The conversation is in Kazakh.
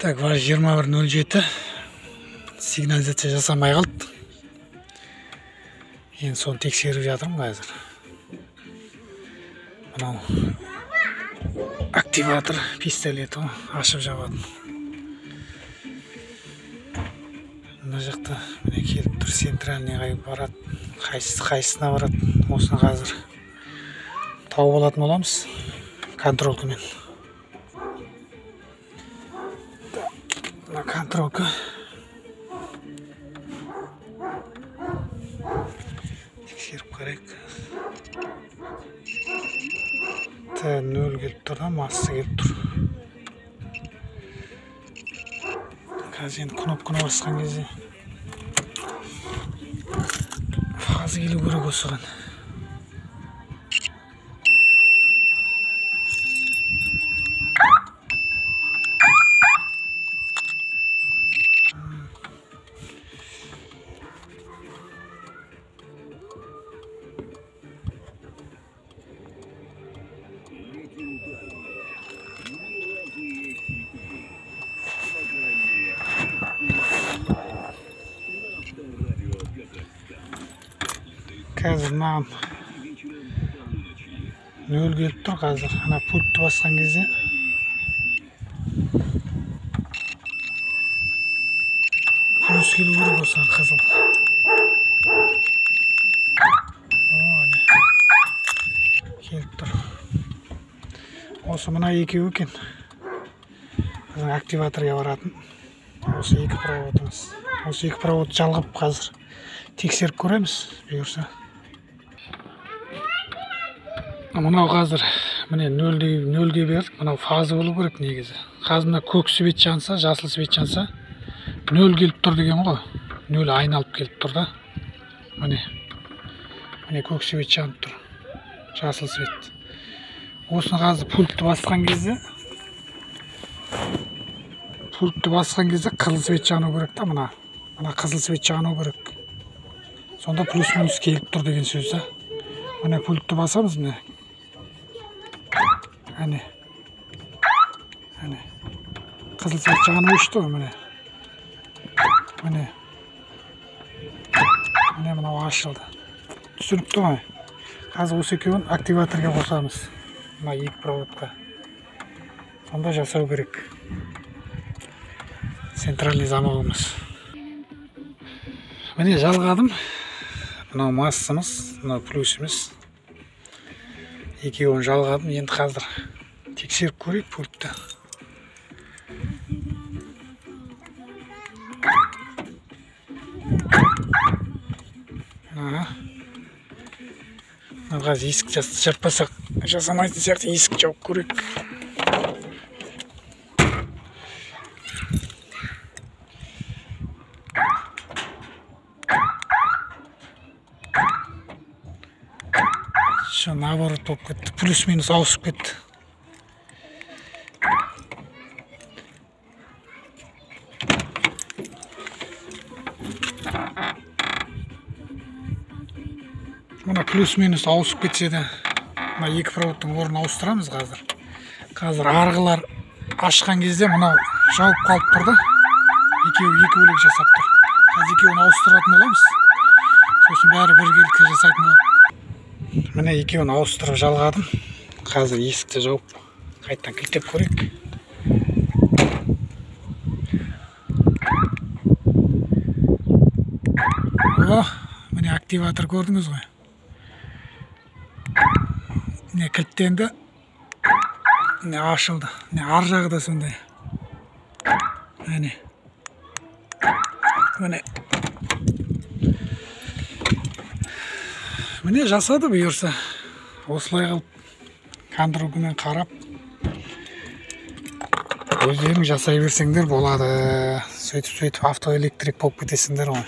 Так, ВАЗ 2107 сигнализация жасамай қалды. Енді соны тексеріп жатырмын қазір. Мынау активатор пистолеті ашып жабатын. Мына жақта міне келіп тұр, центральныйға барады, қайсысына барады, осыны қазір тауып алатын боламыз контролкамен. Мына контролка тексеріп қарайық. Т0 келіп тұр да, масса келіп тұр. Қазір енді кнопканы басқан кезде фаза келу керек осыған. Қазір маған нөл келіп тұр қазір. Ана пультті басқан кезде плюс келу керек осыған, қызыл. О, әне келіп тұр. Осы мына екеуі екен. Біздің активаторға баратын. Осы екі проводымыз. Осы екі провод жалғап қазір тексеріп көреміз, бұйырса. Мынау қазір міне нөлге бердік. Мынау фаза болу керек негізі. Қазір мына көк свет жанса, жасыл свет жанса, нөл келіп тұр деген ғой. Нөл айналып келіп тұр да. Міне. Міне көк свет жанып тұр. Жасыл свет. Осыны қазір пультті басқан кезде қызыл свет жану керек та мына. Мына қызыл свет жану керек. Сонда плюс-минус келіп тұр деген сөз да. Міне пультті басамыз міне. Әне. Әне. Қызыл свет жанып өшті ғой міне. Міне. Міне мынау ашылды. Түсінікті ғой. Қазір осы екеуін активаторға қосамыз. Мына екі проводқа. Сонда жасау керек. Центральный замогымыз. Міне жалғадым. Мынау массамыз, мынау плюсіміз. Екеуін жалғадым. Енді қазір тексеріп көрейік пультті. Мына қазір есік жаппасақ жасамайтын сияқты, есік жауып көрейік. Наоборот болып кетті, плюс-минус ауысып кетті. Мына плюс-минус ауысып кетсе де, мына екі проводтың орнын ауыстырамыз қазір. Қазір арғылар ашқан кезде мынау жауып қалып тұр да, екеуі екі бөлек жасап тұр. Қазір екеуін ауыстыратын боламыз. Сосын бәрі біргелікте жасайтын болады. Міне екеуін ауыстырып жалғадым. Қазір есікті жауып қайтадан кілттеп көрейік. О, міне активатор көрдіңіз ғой. Міне кілттенді. Міне ашылды. Міне ар жағы да сондай. Міне. Міне. Міне жасады бұйырса. Осылай қылып контролкамен қарап өздерің жасай берсеңдер болады. Сөйтіп-сөйтіп автоэлектрик болып кетесіңдер ғой.